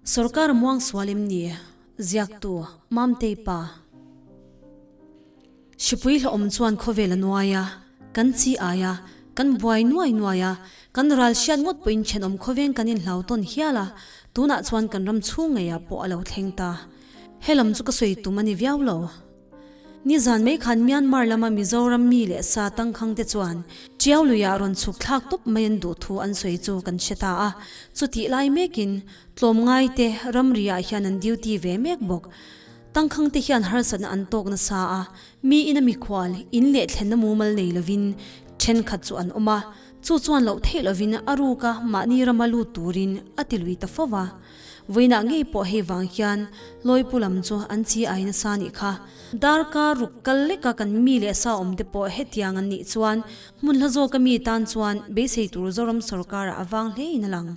Sorkar muang sual em ni? Ziaktu, Mamtei pa. Hripui hlawhawm chuan khawvel a nuai a, kan chi ai a, kan buai nuai nuai a, kan ral hriat ngawt pawhin thenawm khawveng kan inhlau tawn hial a, tunah chuan kan ram chhung ngeiah pawh a lo thleng ta. Helam chu ka sawi tum a ni viau lo. Nizan mai khan Myanmar lama Mizoram mi leh sa tangkhang te chuan Tiau luiah rawn chhuk thlak tawp mai an duh thu an sawi chu kan hre ta a, chutih lai mekin tlawmngai te ramri ah hian an duty ve mek bawk. Tangkhang te hian harsatna an tawk nasa a, mi ina mikhual in leh thlenna mumal nei lovin thenkhat chu an awm a, chu chuan loh theih lovin a ruka mahni rama lut turin a ti lui ta fo va. Vawiinah ngei pawh hei vang hian Lawipu lam chu an chi ai nasa nih kha. Darkar ruk kal leka kan mi leh sa awm te pawh hetiang an nih chuan hmun hla zawka mi tan chuan beisei tur Zoram sorkarah a vang hle in a lang.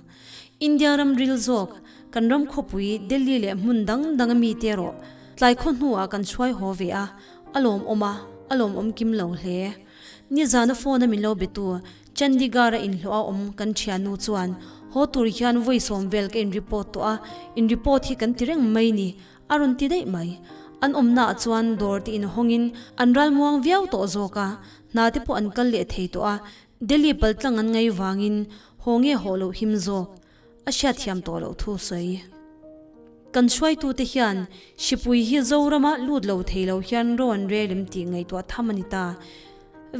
India ram ril zawk, kan ram khawpui Delhi leh hmun dang danga mi te erawh tlai khaw hnuah kan hruai haw ve a, a lawmawm a, a lawmawm kim lo hle. Nizana phone a min lo betu Chandigarh a inhlawh a awm kan thiannu chuan haw tur hian vawi sawm vel ka in report tawh a, in report hi kan ti reng mai ni, a rawn ti daih mai. An awmna ah chuan dawr te in hawngin an ral muang viau tawh zawk a, hna te pawh an kal leh thei tawh a, Delhi paltlang an ngai vangin haw nge haw loh him zawk a hriatthiam tawh loh thu sawi. Kan hruaitute hian Hripui hi Zorama lut lo thei lo hian ro an rel em tih ngaihtuah tham a ni ta.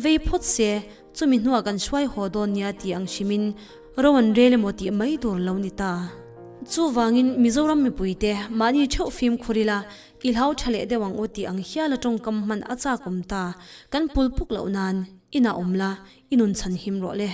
Vei phawt se, chumi hnuah kan hruai haw dawn nia tih ang hrimin ro an rel emaw tih mai tur lo ni ta. Chuvangin Mizoram mipuite mahni theuh fimkhur ila, i hlau tha leh deuh ang u tih ang hiala tawngkam hman a chak awm ta. Kan pul puk loh nan, inah awm la, i nun chhan him rawh le.